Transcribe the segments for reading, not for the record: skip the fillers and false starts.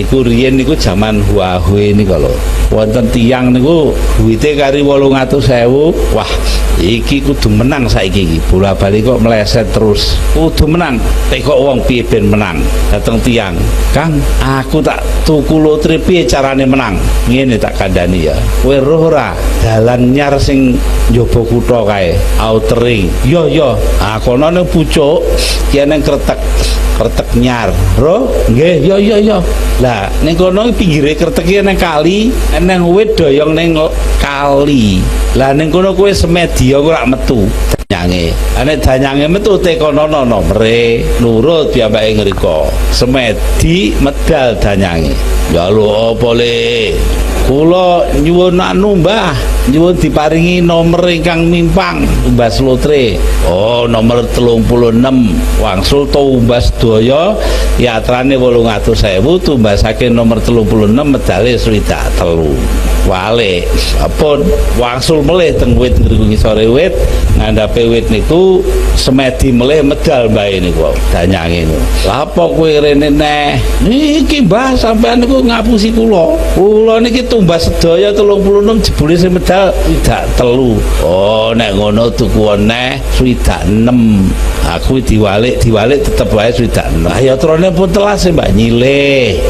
Niku riyen niku jaman Huawei niku lho. Wonten tiyang niku duwite kari 800.000. Wah, iki kudu menang saiki iki. Bola bali kok meleset terus. Kudu menang. Tekok wong piye ben menang. Dateng tiyang, "Kang, aku tak tuku lotre, piye carane menang?" "Ngene tak kandhani ya. Kowe roh ora dalan nyar sing njaba kutha kae, outer ring?" "Yo yo." "Ah, kono ning pucuk ki nang kretek. Kretek nyar. Roh?" "Nggih, yo yo yo." "Lah, ning kono pinggire kretek ki nang kali, nang wit doyong ning kali. Lah, ning kono kowe semedi ora metu danyange. Lah, nek danyange metu tekono nomere." Nurut piyambake ngriko. Semedi medal danyange. "Ya lho, apa le?" "Kula nyuwun anu, Mbah, nyuwun diparingi nomor ingkang mimpang tumbas lotre." "Oh, nomor 36." Wangsul tumbas daya yatrane 800.000, tumbasake nomor 36, medale 63. Wale, pun wangsul melih teng wit ngriku, ngisore wit, ngandhape wit niku semedi melih medal mbae niku danyange niku. "Lah, apa kowe rene neh?" "Niki, Mbah, sampean niku ngapusi kula. Kula niki tumbas sedaya 36, jebule sing medal 63." "Oh, nek ngono tuku neh 66." Aku diwalik diwalik tetep wae 66. "Ah, yatrane pun telas, Mbak, nyilih."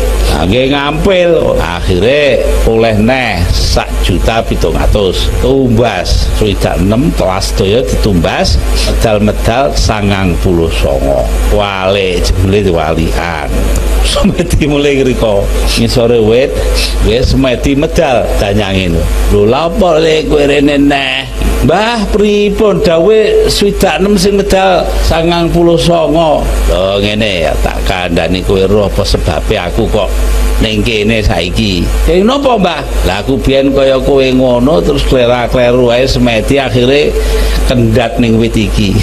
Nggih, ngampil. Akhire oleh neh 1.700.000. Tumbas 66, telas daya ditumbas, medal-medal 99. Wale, jebule diwalikan. Semedi mulai ngriko ngisore wit, wis semedi medal danyange. "Lho, lha apa le kowe rene neh?" "Mbah, pripun, dawuhe 66 sing medal 99." "Lho, ngene ya, tak kandhani, kowe roh apa sebabe aku kok ning kene saiki?" "Keng napa, Mbah?" "Lah, aku biyen kaya kowe ngono, terus klera-kleru wae semedi, akhire kendat ning wit iki."